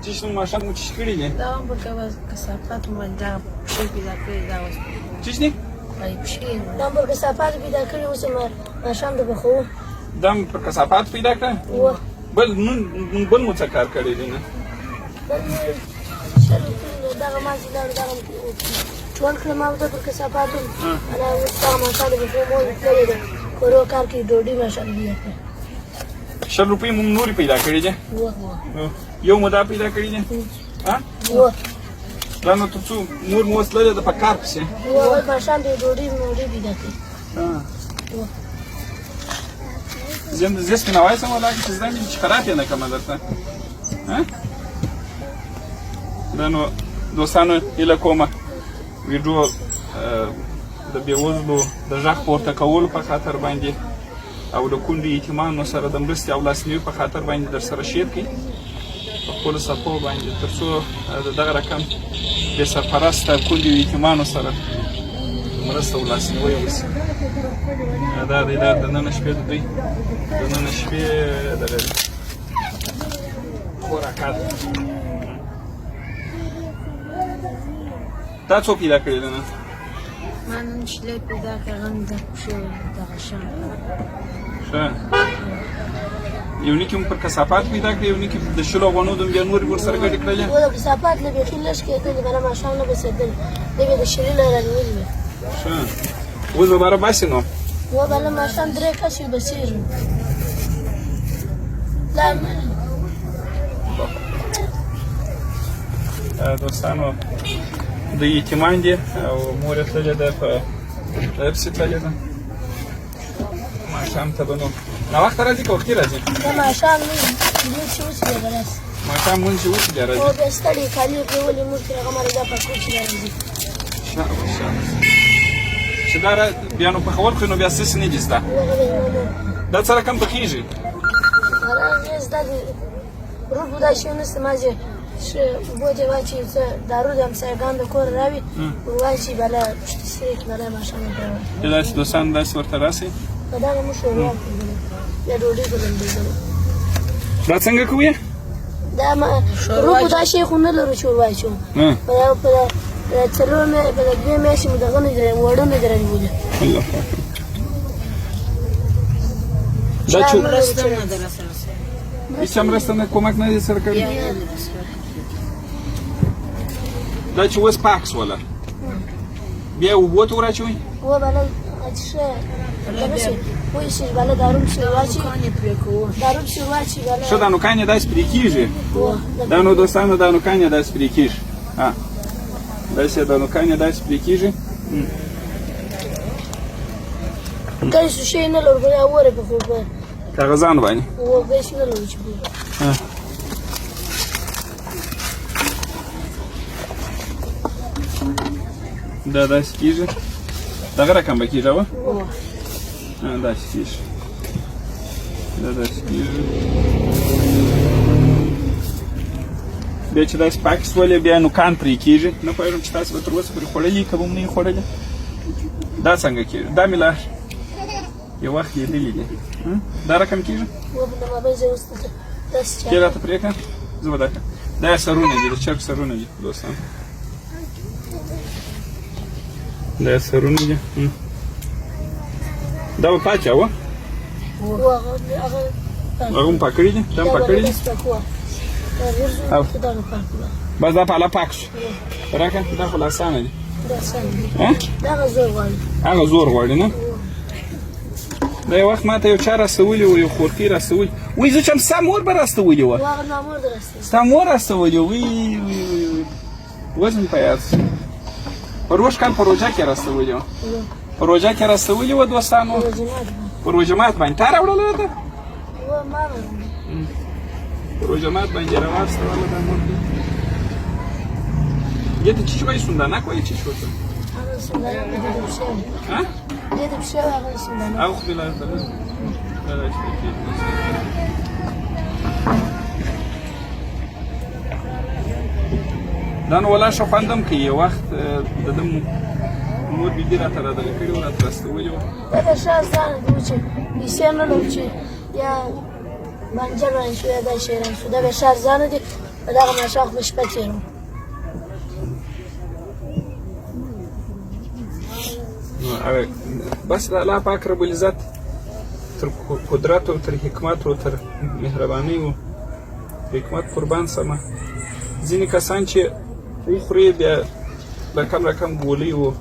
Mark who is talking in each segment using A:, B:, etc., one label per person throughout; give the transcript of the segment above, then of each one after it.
A: چې نو ماښام مو چیش کړي دي؟
B: دا هم په کثافاتو باندې دغه پښې پیدا کړې، دا اوس
A: چیش دي؟
B: پښې.
C: دا پر کثافاتو پیدا کړي، اوس یې ماښام ته پخوو.
A: دا مو پر کثافات پیدا کړه؟
C: وه.
A: بل نن بل مو څه کار کړی دی؟ نه،
C: بل مې 20 روپۍ دغه ما چې لاړو دغه ټول کړه ما ورته پر کثافاتو. انا اوس دغه ماښام ته پخوو. مور مې تللې ده، کورو کار کوي، ډوډۍ ماښام پیدا کړه.
A: 20 روپۍ مو نورې پیدا کړې دي؟
C: وه.
A: یو مو دا پیدا کړې دي؟ ها.
C: وه.
A: دا نو تر څو مور مو اوس تللې ده په کار پسې؟
C: وه، ماښام ته یې ډوډۍ موډۍ پیدا کړي. وه.
A: زه سپینوای سم ولاکه چې زده مې چې خراب یې نه کړم درته. دا نو دوستانو، هیله کومه ویډیو د بېوزلو د غږ پورته کولو په خاطر باندې او له کونډو یتیمانو سره د مرستې او لاسنیوي په خاطر باندې در سره share کړئ په خپلو صفحو باندې، تر څو د دغه رقم بې سرپرسته کونډو یتیمانو سره مرسته او لاسنیوی وشي. دا دی، دا د نن شپې د دوی د نن شپې دغه خوراکات. تا څو پیدا کړې ده؟ نه،
B: ما نن شلې پیدا کړه، غم د پښې دغه شان.
A: ښه، یو نیکي مو پر کثافات پیدا کړې، یو نیکي د 20 افغانو دوم بیا نورې ورسره ګډې کړلې.
C: وه، د کثافات له بیخي لږ کېدل، بله ماښام نه بسېدل، دی به د شلي له رانیولي وي.
A: ښه، اوس به باره باسي نو؟
C: وه، بله ماښام درې کسې بسېږو. دا
A: دوستانو، دوی یتیمان دي او مور یې تللې ده، په پسې تللې ده. ماښام ته به نو ناوخته راځي که وختي راځي؟
C: د ماښام لمونځ چې وشي بیا به راشي.
A: ماښام لمونځ چې وشي بیا راځي.
C: او بیا ستړي کالي یې پرېولي، موږ ترې هغه مره دا پاکو چې بیا راځي.
A: شاباش شاباش. چې دا بیا نو پخول خو نو بیا څه نه دي زده؟ دا څه رقم پخېږي؟
C: هغه زده دي، روټ بودا شي نشته، ما چې اوبو ته واچوي، څه دارو د همسایهګان د کوره راوي ورواچوي، بله پشتي سرې کې بله ماښام ورته
A: چې داسې دوستان داسې ورته راسي.
C: په دغه موږ ښوروا کړو، بیا ډوډۍ به لنډېدلو.
A: دا څنګه کوي؟
C: دا ما روټ بودا شی خو نه لرو چې ور واچوو. په څلور په دوې میاشتې مو دغه نه دی، وړه نه دی رانیولې.
A: الله دا چې
B: مرسته نه ده راسره.
A: هیڅ مرسته نه، کومک نه دی سره کړی. دا چې اوس پاک سوله بیا اوبو ته وراچوئ؟
C: وه، بله ښه دغه شي وایي بله دارو پسې ورواچوي، دارو پسې ورواچوي بله.
A: ښه، دا نوکان یې داسې پرې کېږي؟ دا نو دوستانو، دا نوکان یې داسې پرې کېږي. ها، داسې دا نوکان یې داسې پرې کېږي.
C: کله چې شی نه لرو بیا وره په خو په
A: کاغذان باندې.
C: وه، ګیس نه لرو چې
A: دا داسې کېږي، دغه رقم به کېږي. وه، داسې کېږي، دا داسې کېږي. بیا چې داسې پاکې سولې بیا نوکان پرې کېږي. نه پوهېږم چې تاسې به تر اوسه پورې خوړلي که به مو نه وي خوړلي. دا څنګه کېږي؟ دا مې لا یو وخت لیدلي دي. دا رقم کېږي. کې راته پرې کړه، زه به دا کړم. دا یې سرونه دي، د چرګ سرونه دي دوستان، دا یې سرونه دي. دا به پاکې وه؟ هغه مو پاک کړي دي، دا مو پاک کړي دي. بس دا په پاک شو. راکه، دا خو لا اسانه دي.
C: هغه زور غواړي،
A: هغه زور غواړي. نه، دا یو وخت ماته یو چا راستولي و، یو خورکۍ راستولي وی، زه چم ستا مور به راستولي وه، ستا مور راستولي وی. وی وی وی، اوس مې په یاد شو، پروژ کال په روژه کې راستولي وه، په روژه کې راستولي وه دوستانو، په روژه مات باندې. تا راوړله ده؟ په روژه مات باندې راواستوله دا مور. دې ته چې وایي سندانک وایي، چې ورته ها
C: دې ته پښې هغه سندانک.
A: هغه خو بلا ده. دا داسې کېږي. دا نو ولا ښه خوند هم کوي. یو وخت د ده مور بي بي راته رادغه کړې وه، راته راستولې وه.
C: دا د ښه ځان دی چې پیسې نه لرو چې یا بانجان رانیسو یا دا شی رانیسو، دا بیا ښه ارزانه دي. په دغه ماښام خو به شپه تېروم.
A: بس د الله پاک رب العزت تر قدرت او تر حکمت او تر مهربانۍ او حکمت قربان سمه. ځینې کسان چې وخوري بیا رقم رقم ګولۍ و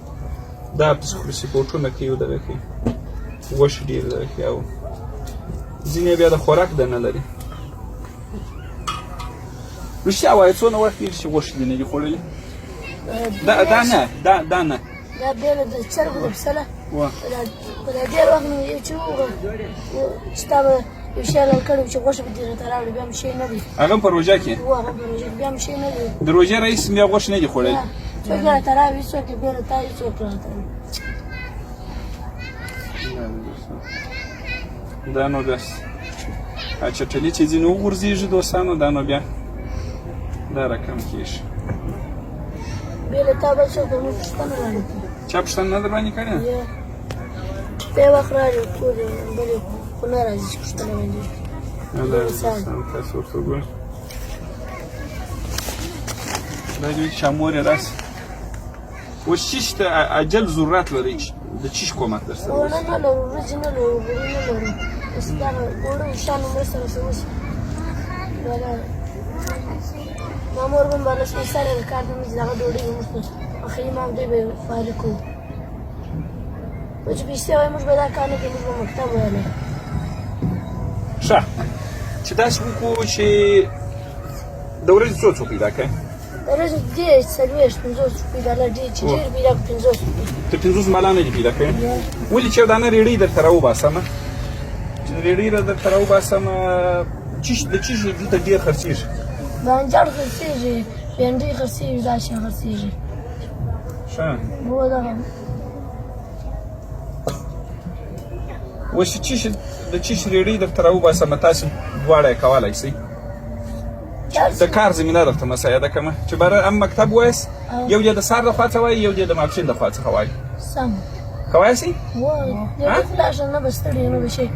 A: دا پسې خوري، سپورټونه کوي او دغه کوي، غوښې ډېرې دغه کوي، او ځینې بیا د خوراک د نه لري. رښتیا وایه، څونه وخت کېږي چې غوښې دې نه دي خوړلې؟ دا دا نه دا دا نه
C: دا بېله د چرګو د پسله په دا ډېر وخت مې یو چې چې تا به یو شی حلال کړی چې غوښه به دې راته راوړي، بیا مې شی نه دی.
A: هغه په روژه کې؟
C: هو، هغه په روژه کې بیا مې شی نه دی.
A: د روژې رئیس بیا غوښه نه دي خوړلې؟
C: څوک یې راته راوړي، څوک یې بېله تا یې څوک راته.
A: دا نو بس چټلي چې ځینې وغورځېږي دوستانو، دا نو بیا دا رقم کېږي.
C: بې له تا بل څوک زموږ پوښتنه رانه کړي.
A: چا پوښتنه نه در باندې کړې؟
C: دی وخت راغی کور بلې خو نه راځي چې پوښتنه باندې وکړي.
A: تاسو ورته وګورئ، دا دې چې مور یې راسي. اوس چیش ته عجل ضرورت لرئ چې د چیش کومک در سره؟
C: اوړه نه لرو، ورځې نه لرو، غوړي نه لرو، بس دغه اوړه شیانو مرسته راسره وشي. ما مور به بالا سره د کار په مېز دغه ډوډۍ به موږ ته پخوي، ما دوی به خواري کوو. خو چې پیسې وای موږ به دا کار نه کوو، موږ به مکتب ویلی.
A: ښه، چې داسې وکړو چې د ورځې څو څو پیدا کړې؟
C: د ورځې 30 40 50 روپۍ ډالر ډېر چې ډېر پیدا کړو 50 روپۍ.
A: ته 50 مالا نه دي پیدا کړې؟ ولې چې دانه ریړۍ درته راوباسم، چې ریړۍ درته راوباسم، چیش د چیش دلته ډېر خرڅېږي؟
C: بانجان خرڅېږي، بینډۍ خرڅېږي، دا شیان خرڅېږي.
A: ښه،
C: هو دغه
A: اوس چې چیش د چیش ریړۍ درته راوباسم، تاسې دواړه یې کولی شئ؟ د کار زمینه درته مساعده کړم چې باره هم مکتب وایاست، یو دې د سهار د خوا څخه وایي، یو دې د ماپښین د خوا څخه وایي.
C: سم
A: کوای شئ؟
C: هو، ډېر خلاص نه به ستړي نه به شئ،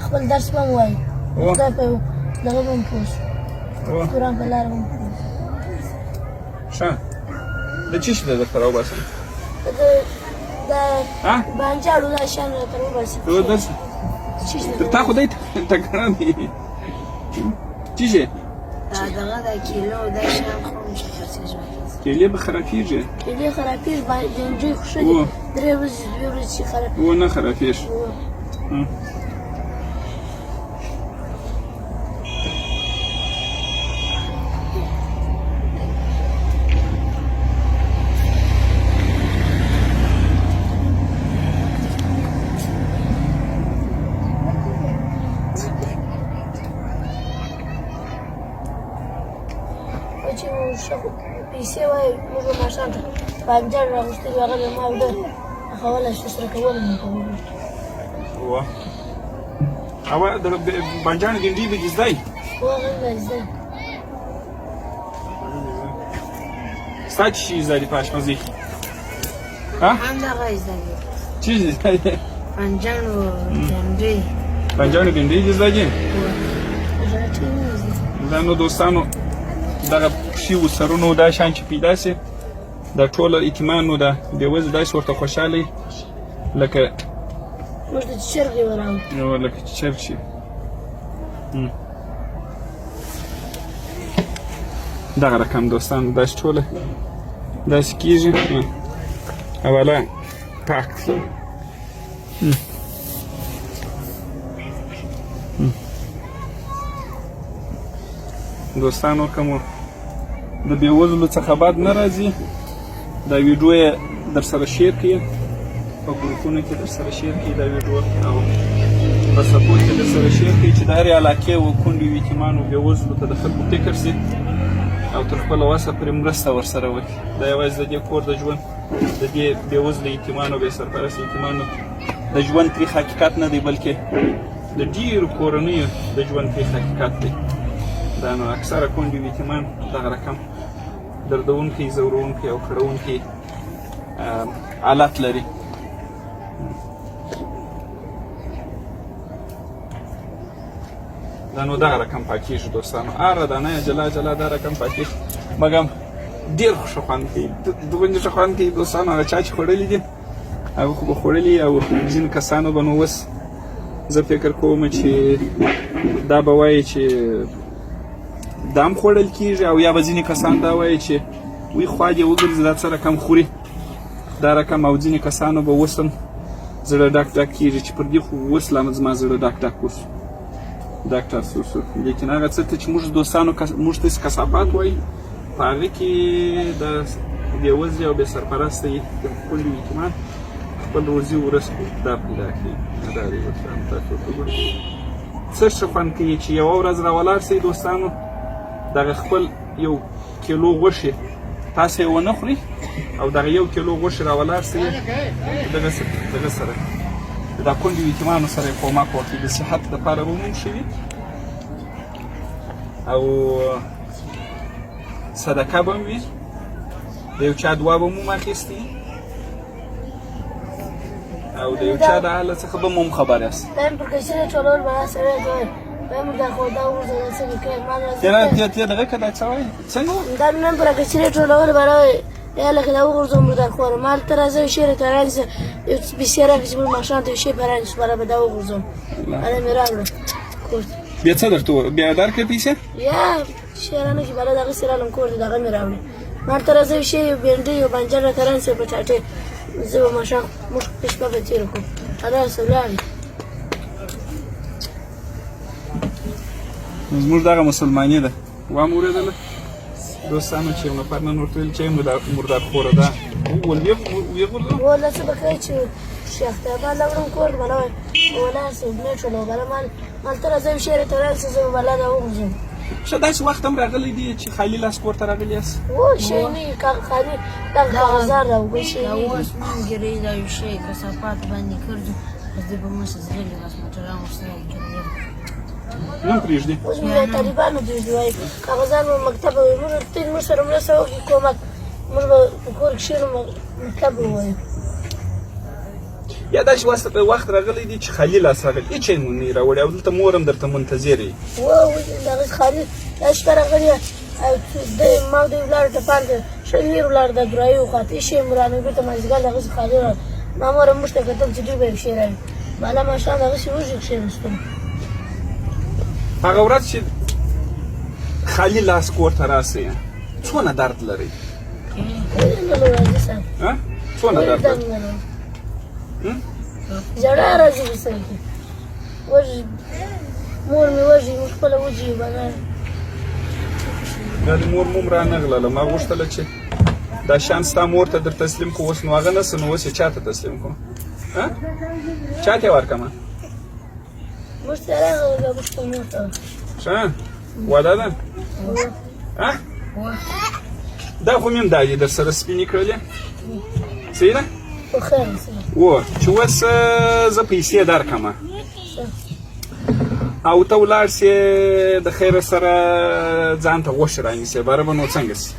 C: خپل درس به هم وایي، خدای په دغه به هم پوه شو، قرآن په لاره به هم پوه شو.
A: ښه، د چی شي درته راوباسم؟
C: د بانجاړو دا شیان راته راوباسي.
A: تر تا خو دی تکړه دی. چی شي؟
B: دا دغه د کیلو دا شیان خو هم ښه خرڅېږي.
A: کیلې به خرابېږي؟
C: کیلې خرابېږي، بانجانجوی خو ښه دي، 3 ورځې 2 ورځې چې خراب
A: و نه خرابېږي.
C: چې پیسې وای موږ به ماښام ته بانجان راغوښتلي، هغه به ما اوده پخولی شو، سره کولی مې کولی.
A: او د بانجان ګنډي به دې زده؟
C: هو، هغه مې زده.
A: ستا څه شي زده دي په اشپزۍ کښې؟
B: هم دغه زده دي.
A: څه شي زده دي؟
B: بانجان او بینډۍ.
A: بانجان او بینډۍ دې زده دي؟ دا نو دوستانو دغه پښې و سرونو دا شیان چې پیدا سي، دا ټوله یتیمانو ده بېوزلي داسې ورته خوشحاله لکه
C: موږ ته چې چرګ یې وراوړ،
A: لکه چې چرګ شي. دغه رقم دوستانو داسې ټوله داسې کېږي. حواله پاک دی. دوستانو که مو د بېوزلو څخه بد نه راځي، دا ویډیو یې در سره share کړئ، په ګروپونو کې در سره share کړئ دا ویډیو، او په صفو کې در سره share کړئ چې د هرې علاقې و کونډې یتیمانو بېوزلو ته د خلکو فکر سي او تر خپله وسه پرې مرسته ورسره وکړي. دا یوازې د دې کور د ژوند، د دې بېوزلو یتیمانو، بې سرپرسته یتیمانو د ژوند تریخ حقیقت نه دی، بلکې د ډېرو کورنیو د ژوند تریخ حقیقت دی. دا نو اکثره کونډې یتیمان دغه رقم دردونکی، ځورونکی او کړوونکی حالت لري. دا نو دغه رقم پاکېږي دوستانو، هره دانه یې جلا جلا دا رقم پاکېږي، مګم ډېر ښه خوند کوي، دغوندې ښه خوند کوي دوستانو. هغه چا چې خوړلي دي هغه خو به خوړلي، او ځینو کسانو به نو اوس زه فکر کوم چې دا به وایي چې دا هم خوړل کېږي، او یا به ځینې کسان دا وایي چې وی خوا دې وګرځي دا څه رقم خوري دا رقم، او ځینې کسانو به اوس هم زړه ډک ډک کېږي چې پر دې خو اوس لا زما زړه ډک ډک وسو ډاکټر سوسو. لیکن هغه څه ته چې موږ دوستانو موږ ته کثافات وایي، په هغه کې د بېوزلي او بې سرپرسته د کونډو یتیمان خپل روزي ورځ دا پیدا کوي. دا دی دوستانو، تاسو ورته ګورئ څه ښه خوند کوي چې یوه ورځ راولاړ سئ دوستانو، دغه خپل یو کیلو غوښې تاسو یې ونه خورئ، او دغه یو کیلو غوښې راولاړ سئ دغه سره دا کونډې یتیمانو سره یې کومک وکړي، د صحت دپاره به هم ښه وي او صدقه به هم وي، د یو چا دعا به هم اخیستې او د یو چا د حاله څخه به هم خبر یاست. تېره دغه که دا څه وایي څنګه وو؟
C: دا نن پر کچرې ټولول بره یا لکه دا وغورځوم مردارخوره مال ته راځه یو شی راته رانیسه، یو پیسې راکړه چې موږ ماښام ته یو شی په رانیسو، بره به دا وغورځوم. هله مې راوړه کور ته.
A: بیا څه درته بیا درکړې پیسې؟
C: یا شی رانه کړې، بله دغسې رالم کور ته، دغه مې راوړې. مال ته راځه یو شی یو بېنډۍ یو بانجان راته رانیسه پټاټې، زه به ماښام موږ شپه به تېره کړو. هله څه ولاړې.
A: زموږ دغه مسلماني ده، وام اورېدله دوستانو چې یو نفر نن ورته ویل چې مردارخوره ده، ول ویې غورځوه.
C: ولا څه به کوې چې شیخ ته ما وړم کور ته، بله وایي ولا څه مې ټولوه، بله مال ته راځه یو شی راته رانیسه، زه به بله دا وغورځوم.
A: ښه داسې وخت هم راغلی دی چې خالي لاس کور ته راغلی یاست؟
C: هو شی نه وي، خالي دغه کاغذان راوړي شی نه وي.
B: اوس مونږ ګیرۍ دا یو شی کثافات باندې ګرځو، بس دی به موږ سره ځغلي، بس موټران ورسره ګرځي.
A: نن پرېږدي؟
C: اوس مې طالبانو پرېږدي، وایي کاغذان مو مکتب وایي، موږ ته موږ سره مرسته وکړي کومک، موږ به په کور کښېنو مکتب ووایو.
A: یا داسې وخت راغلی دی چې خالي لاس راغلی، هېڅ شی مو نه راوړی او دلته مور هم درته منتظر وي.
C: و دغه خالي دا شپه راغلی او دی ما دوی ولاړ ټپان ته ښه لرې ولاړ د درایو خواته، هېڅ شی مو رانه بېرته مازدیګر دغسې خالي راغی. ما مور هم موږ ته کتل چې دوی به یو شی راوړي، بالا ماښام دغسې وږي کښېناستو.
A: هغه ورځ چې خالي لاس کور ته راسئ څونه درد لرئ؟ څونه درد لرئ؟
C: ژړا راځي په سر کې، وږي مور مې وږي، موږ خپله وږي یو. بله
A: دا د مور موم رانغلله، ما غوښتله چې دا شیان ستا مور ته در تسلیم کړو، اوس نو هغه نه سو، نو اوس یې چا ته تسلیم کړو؟ چا ته یې ورکړم؟
C: موږ ته راغله، موږ ته مور ته.
A: ښه وعده ده؟ دا خو مې هم دا دي در سره سپینې کړلې، صحیح ده؟
C: په خیر
A: و چې اوس زه پیسې درکړم او ته ولاړ سې د خیره سره ځان ته غوښې رانیسې، باره به نو څنګه سي؟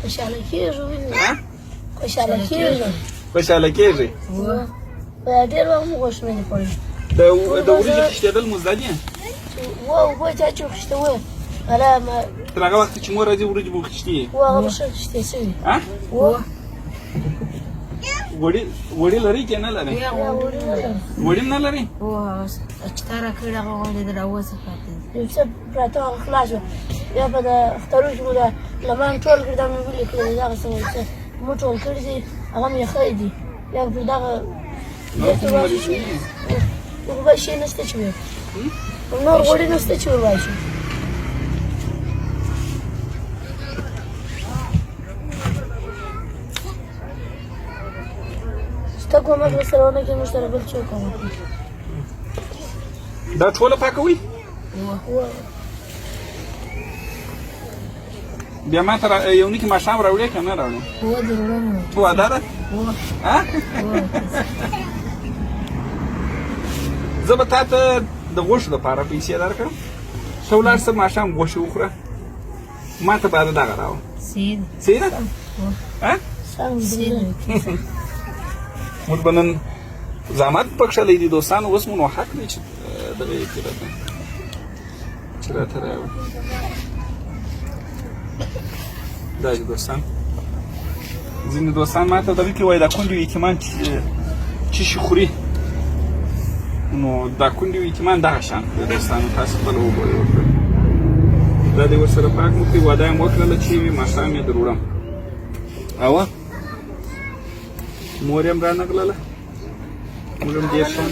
C: خوشحاله کېږو، خوشحاله کېږو،
A: خوشحاله کېږئ.
C: ډېر وخت مو غوښې نه دي خوړلي.
A: د وریجو خیشتېدل مو زده دي؟
C: و اوبه چا چې وخیشتوه هله
A: تر هغه وخته چې مور راځي وریجې به وخیشتې وي.
C: و هغه به ښه خیشتې سوي. و
A: وړي لرئ که نه لرئ؟ وړي نه لرئ؟
B: چې تا راکړې هغه غونډې د راوسه پاتې دي.
C: یو څه پراته هغه خلاص شو، بیا په د اخترو کې مو د لمان ټول کړي، دا مې ولي کړل، دغه څه څه مو ټول کړي دي، هغه مې ښه دي. بیا پر دغه بل شی نشته چې وي، نور غوړي نشته چې وباسو. ستا کومک به سره ونه کړي، موږ سره بل څوک کومک وکړي.
A: دا ټوله پاکوئ؟ بیا ما ته یو نیکي ماښام راوړې که نه راوړې؟
B: هو در وړم.
A: وعده ده؟ زه به تا ته د غوښو دپاره پیسې درکړم، ته ولاړ شه ماښام غوښې وخوره، ما ته به دغه راوړه. صحیح ده؟ موږ به نن زحمت پکښلی دی دوستانو، اوس مو نو حق دی چې دغه یې کړی. چې راته راوړي. دا دي دوستان، ځینې دوستان ماته دغه کې وایي دا کونډې یتیمان چې شي خوري، نو دا کونډې یتیمان دغه شان خوري. دوستانو تاسو خپله وګورئ ورته. دا دې ورسره پاک مو کړي. وعده یې وکړله چې ماښام یې در وړم. اوه مور یې هم رانغلله، موږ هم ډېر ښه.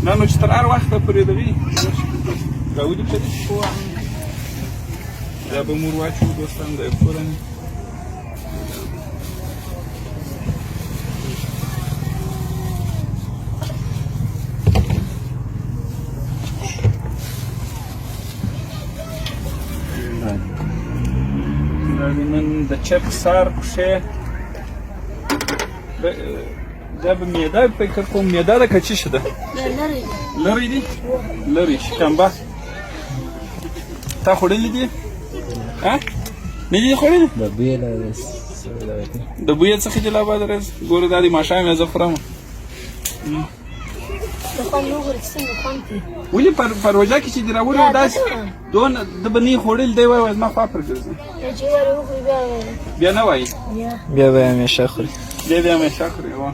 A: نه نو چې تر هر وخته پورې دوي راولي کړي. دا به مور واچو دوستان، د کورنۍ نن د چرګ سار پښې. دا به معده فکر کوم، معده ده که څه شي ده؟ لرې دي، لرې شکمبه. تا خوړلي دي؟ ها نه دي خوړلي؟
D: د بویه له
A: د بویه څخه دې لا بد راځي. ګوره دا دی ماښام یې زه خورم. ولې پر روژه کې چې دې راوړي داسې دونه د به نه یې خوړلي، دی وایي زما خوا پر ګرځي، بیا نه وایي،
D: بیا به همیشه خوري،
A: دی بیا همیشه خوري. وه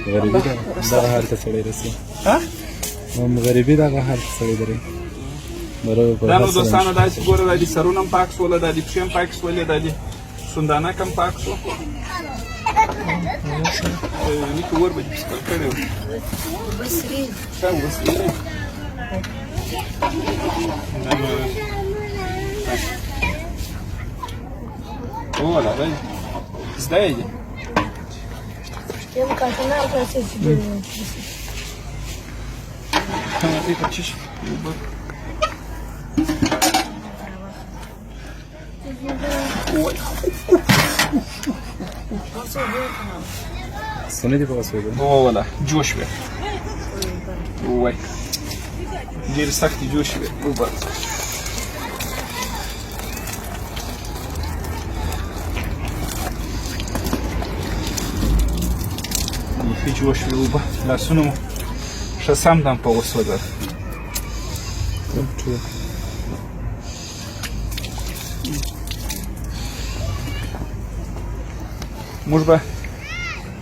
D: غریبي ده دغه حال ته سړی رسي.
A: ها
D: غریبي دغه حال ته سړی دري.
A: دا نو دوستانو داسې ګوره، دا دې سرونه هم پاک سوله، دا دې پښې هم پاکې سولې، دا دې سندانک هم پاک سو. نیکه ور به دې پسې بل کړی و. ښه اوبه سرې دي. ولا دی زده یې دي.
D: څه دي په وسوځه؟
A: ولا جوش وې، وای ډېرې سختې جوش وې اوبه. بیخي جوش وې اوبه، لاسونه مو ښه سم دم په وسوځل. موږ به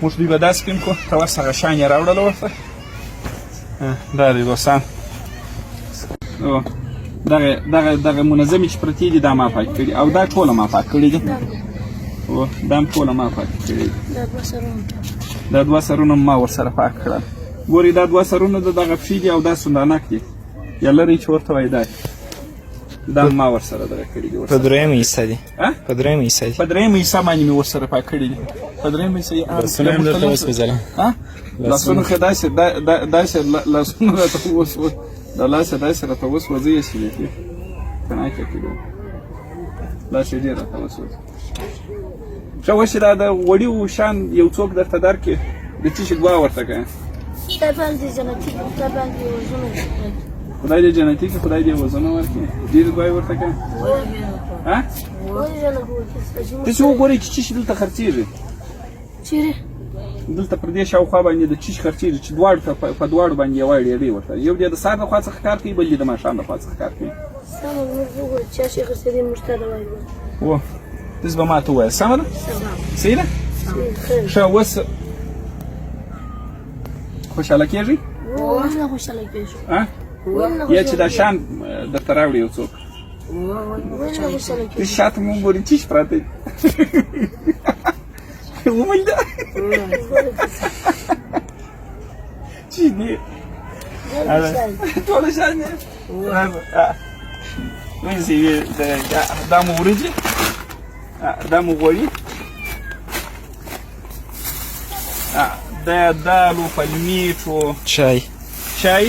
A: موږ دوی به داسې سپین کړو، ته ورسه هغه شیان یې راوړله ورته. دا دی دوستان، دغه دغه دغه منظمې چې پرتې دي دا ما پاک کړي، او دا ټوله ما پاک کړي دي. دا هم ټوله ما پاک کړي دي. دا دوه سرونه ما ورسره پاک کړل. ګورئ دا دوه سرونه د دغه پښې دي او دا سندانک دي، یا لرې چې ورته وایي دا دا ما ورسره دغه کړي دي.
D: په درېیمه حصه دي، په درېیمه حصه دي،
A: په درېیمه حصه باندې مې ورسره پاک کړي دي. په درېیمه حصه یې
D: لاسونه هم درته وسوځله.
A: لاسونه ښه داسې داسې لاسونه راته وسوځ، دا لاس یې داسې راته وسوځي چې بیخي تناک یې کړي، لاس یې ډېر راته وسوځي. ښه اوس چې دا د غوړیو شان یو څوک درته درکړي، د څه شي دعا ورته کوې؟
C: خدای باندې جنتي، خدای باندې وزنه ورکړي.
A: خدای دې جنتي کړي، خدای دې وزنه ورکړي. ډېرې دعاوې ورته کوې؟ ها؟ تاسو وګورئ چې څه شي دلته خرڅېږي.
C: چېرې؟
A: دلته پر دې شاوخوا باندې د څه شي خرڅېږي چې دواړو ته په دواړو باندې یوه ډېرۍ ورته، یو دې د سهار د خوا څخه کار کوي، بل دې د ماښام د خوا څخه کار کوي.
C: سمه موږ وګورو چې څه خرڅېږي، موږ ته وایي.
A: و تاسو به ماته ووایاست، سمه ده؟ صحیح ده؟ ښه اوس خوشحاله کېږئ؟
C: ولې خوشحاله کېږو؟
A: یا چې دا شیان درته راوړي یو څوک؟ ته شاته مو وګورئ چې څه پراته دي. ومنده چې دي ټول شیان دي. ونیسئ، دا مو وریجې، دا مو غوړي، دا دالو، پلمیټو،
D: چای،
A: چای.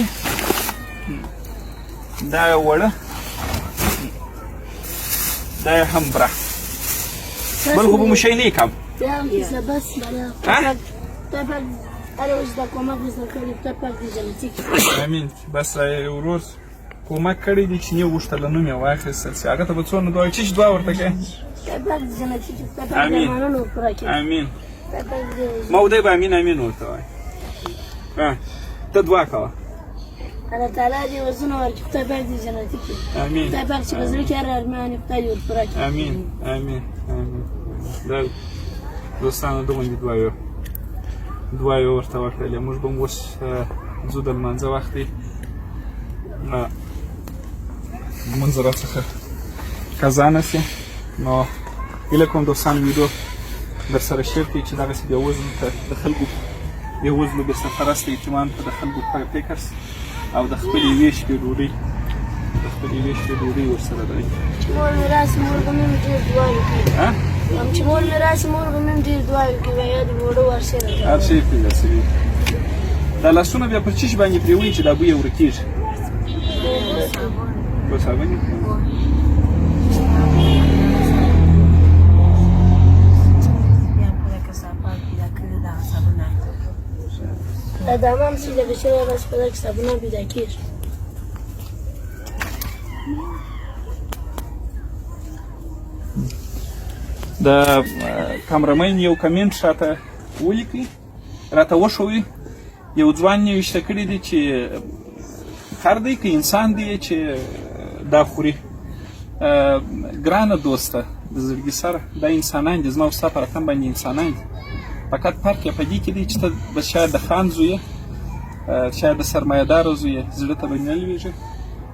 A: دا وړه دا هم بره بل خو به مو شی نه کم امین. بس ورور کومک کړی دی چې نه وغوښتله، نوم یې واخیستل سي. هغه ته به څونه دعا، چې دعا ورته کوې؟ امین امین. ما ودی به امین امین ورته وایي. ته دعا کوه.
C: الله تعالی دې وزنه ورکړي، خدای پاک دې جنتي کړي.
A: امین.
C: خدای پاک چې په زړه کې هر ارمان وي، خدای دې ورپوره کړي.
A: امین امین امین. دا دوستانو دغوندې دعاوې ورته وکړلې. موږ به هم اوس ځو، د لمانځه وخت دی، لمونځ راڅخه قضا نه سي. نو هیله کوم دوستانو ویډیو در سره شیر کړئ چې دغسې بېوزلو ته د خلکو بېوزلو بې سرپرسته یتیمانو ته د خلکو فکر او د خپلې یوې شپې ډوډۍ، د خپلې یوې شپې ډوډۍ ورسره دی.
C: چې مور مې راسي، مور به مې هم ډېر دعاوې کوي. چې مور مې راسي، مور به مې هم ډېر دعاوې کوي، یا د وړو هر شی راته
A: هر شی پرې رسوي. دا لاسونه بیا پر څه شي باندې پرېوځي چې دا بوی یې ورکېږي؟ په صابون.
C: دا د امام سي د بشیر بس په دغه صابونه پیدا کېږي.
A: د کمرمین یو کمنټ راته ولیکئ، راته وښوئ. یو ځوان نوشته کړی دی چې خر دی که انسان دی چې دا خوري. ګرانه دوسته د زړګي سره، دا انسانان دي، زما او ستا په رقم باندې انسانان دي. فقط فرق یې په دې کې دی چې ته به شاید د خان زوی یې، شاید د سرمایهدار زوی یې، زړه ته به نه لوېږي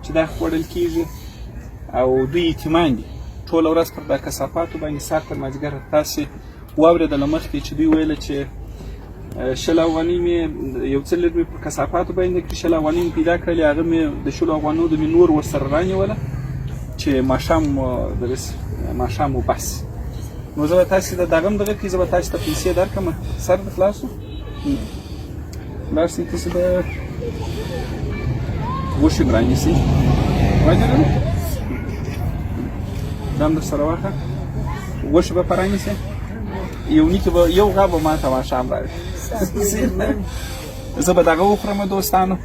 A: چې دا خوړل کېږي. او دوی یتیمان دي، ټوله ورځ پر دا کثافاتو باندې سهار تر مازدیګره. تاسې واورېدله مخکې چې دوی ویله چې 20 افغانۍ مې یو څه لږ مې په کثافاتو باندې کړې، 20 افغانۍ مې پیدا کړلې، هغه مې د 20 افغانو د مې نور ورسره رانیوله چې ماښام دغسې ماښام و بس. نو زه به تاسې ته دغه هم دغه کړي، زه به تاسې ته پیسې درکړم. سر دې خلاص شو، لاړ شئ تاسې به غوښې هم رانیسئ. وجه دا هم در سره واخله، غوښې به په رانیسئ. یو نیکه به یو غاب به ماته ماښام راوړي، زه به دغه وخورم. دوستانو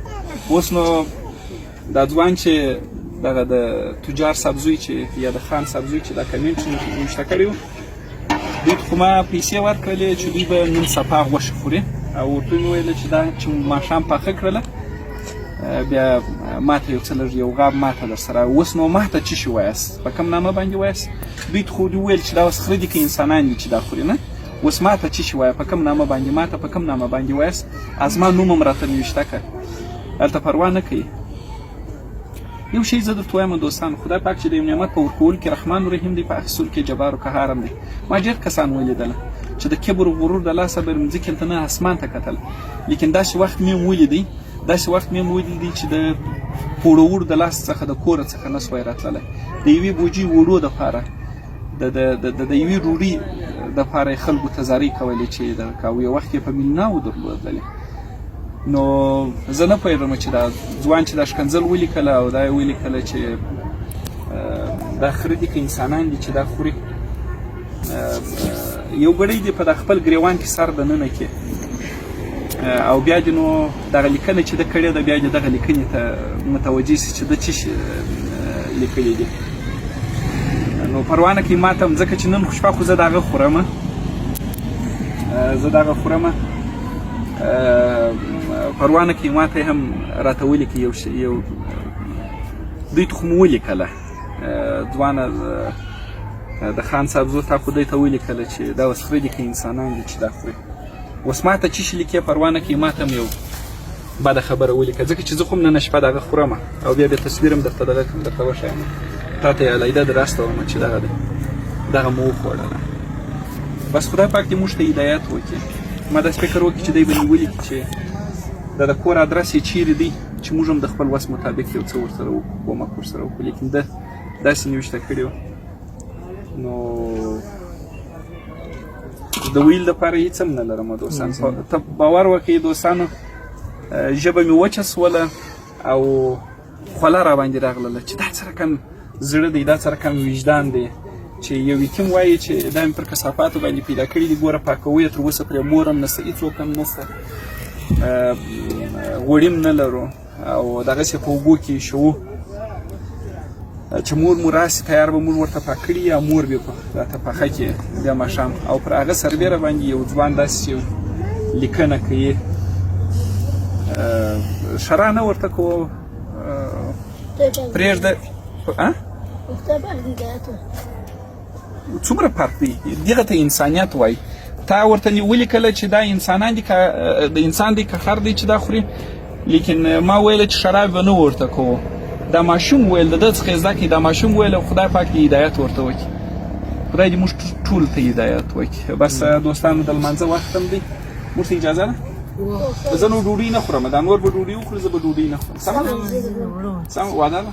A: اوس نو دا ځوان چې دغه د تجار صاحب زوی چې یا د خان صاحب زوی چې دا کمنټ نوشته کړی و، دوی ته خو ما پیسې ورکړلې چې دوی به نن سبا غوښه خوري، او ورته مې وویل چې دا چې ماښام پاخه کړله بیا ماته یو څه لږ یو غاب ماته در سره. اوس نو ماته څه شي وایاست، په کوم نامه باندې وایاست؟ دوی ته خو دوی وویل چې دا اوس خره دي که انسانان دي چې دا خوري، نه؟ اوس ماته څه شي وایه، په کوم نامه باندې ماته په کوم نامه باندې وایاست؟ ازما نوم هم راته نوشته که، هلته پروا نه کوي. یو شی زه درته وایم دوستان، خدای پاک چې د یو نعمت په ورکولو کې رحمان رحیم دی، په اخیستلو کې جبار او قهار هم دی. ما ډېر کسان ولیدل چې د کبر او غرور د لاسه به مځکې ته نه اسمان ته کتل، لیکن داسې وخت مې هم ولیدی، داسې وخت مې هم ولیدی چې د پوړور د لاس څخه د کوره څخه نه سوای راتللی، د یوې بوجۍ وړو دپاره د د د د یوې ډوډۍ دپاره یې خلکو ته زارۍ کولې چې دغه کاوه. یو وخت یې په میلیوناو درلودلې. نو زه نه پوهېږم چې دا ځوان چې دا ښکنځل ولیکله او دا یې ولیکله چې دا خره دي که انسانان دي چې دا خوري، یو ګړی دې په دا خپل ګریوان کې سر دننه کې، او بیا دې نو دغه لیکنه چې ده کړې ده، بیا دې دغه لیکنې ته متوجه سي چې ده څه شي لیکلي دي. نو پروا نه کوي ما ته هم، ځکه چې نن شپه خو زه د هغه خورم، زه د هغه خورم، پروا نه کوي ما ته هم راته ولیکي یو شی. یو دوی ته خو مو ولیکله، ځوانه د خان صاحب زوی تا خو دوی ته ولیکله چې دا اوس خره دي که انسانان دي چې دا خوري. اوس ما ته څه شي لیکې پروا نه کوي، ما ته هم یو بده خبره ولیکه، ځکه چې زه خو هم نن شپه د هغه خورم او بیا بیا تصویر هم درته دغه کوم، درته وښایم، تا ته یې علیحده در استوم چې دغه دی، دغه مو وخوړله. بس خدای پاک دې موږ ته هدایت وکړي. ما داسې فکر وکړي چې دی به مې ولیکي چې دا د کور ادرس یې چیرې دی چې موږ هم د خپل وس مطابق یو څه ورسره وکړو، کومک ورسره وکړو، لیکن ده داسې نوشته کړي وه. نو د ویل دپاره هېڅ هم نه لرم دوستان، ته باور وکړئ دوستانو، ژبه مې وچه سوله او خوله را باندې راغلله چې دا څه رقم زړه دی، دا څه رقم وجدان دی چې یو یتیم وایي چې دا مې پر کثافاتو باندې پیدا کړي دي، ګوره پاکوي یې، تر اوسه پرې مور هم نشته، هېڅوک هم نشته، غوړي هم نه لرو او دغسې په اوبو کې شوو چې مور مو راسي تیار به موږ ورته پاک کړي یا مور به راته پخه کړي بیا ماښام. او پر هغه سربېره باندې یو ځوان داسې یو لیکنه کوي، ښرا نه ورته کوو، پرېږده. څومره فرق دی، دغه ته انسانیت وایي. تا ورته ولیکله چې دا انسانان دي، که د انسان دی که خر دی چې دا خوري، لیکن ما ویل چې شراب به نه ورته کوو. دا ماشوم ویل د ده څخه یې زده کړي، دا ماشوم ویل خدای پاک دې هدایت ورته وکړي، خدای دې موږ ټول ته هدایت وکړي. بس دوستانو د لمانځه وخت هم دی، موږ ته اجازه ده؟ زه نو ډوډۍ نه خورم، دا نور به ډوډۍ وخوري، زه به ډوډۍ نه خورم. سمه ده؟ سمه وعده ده؟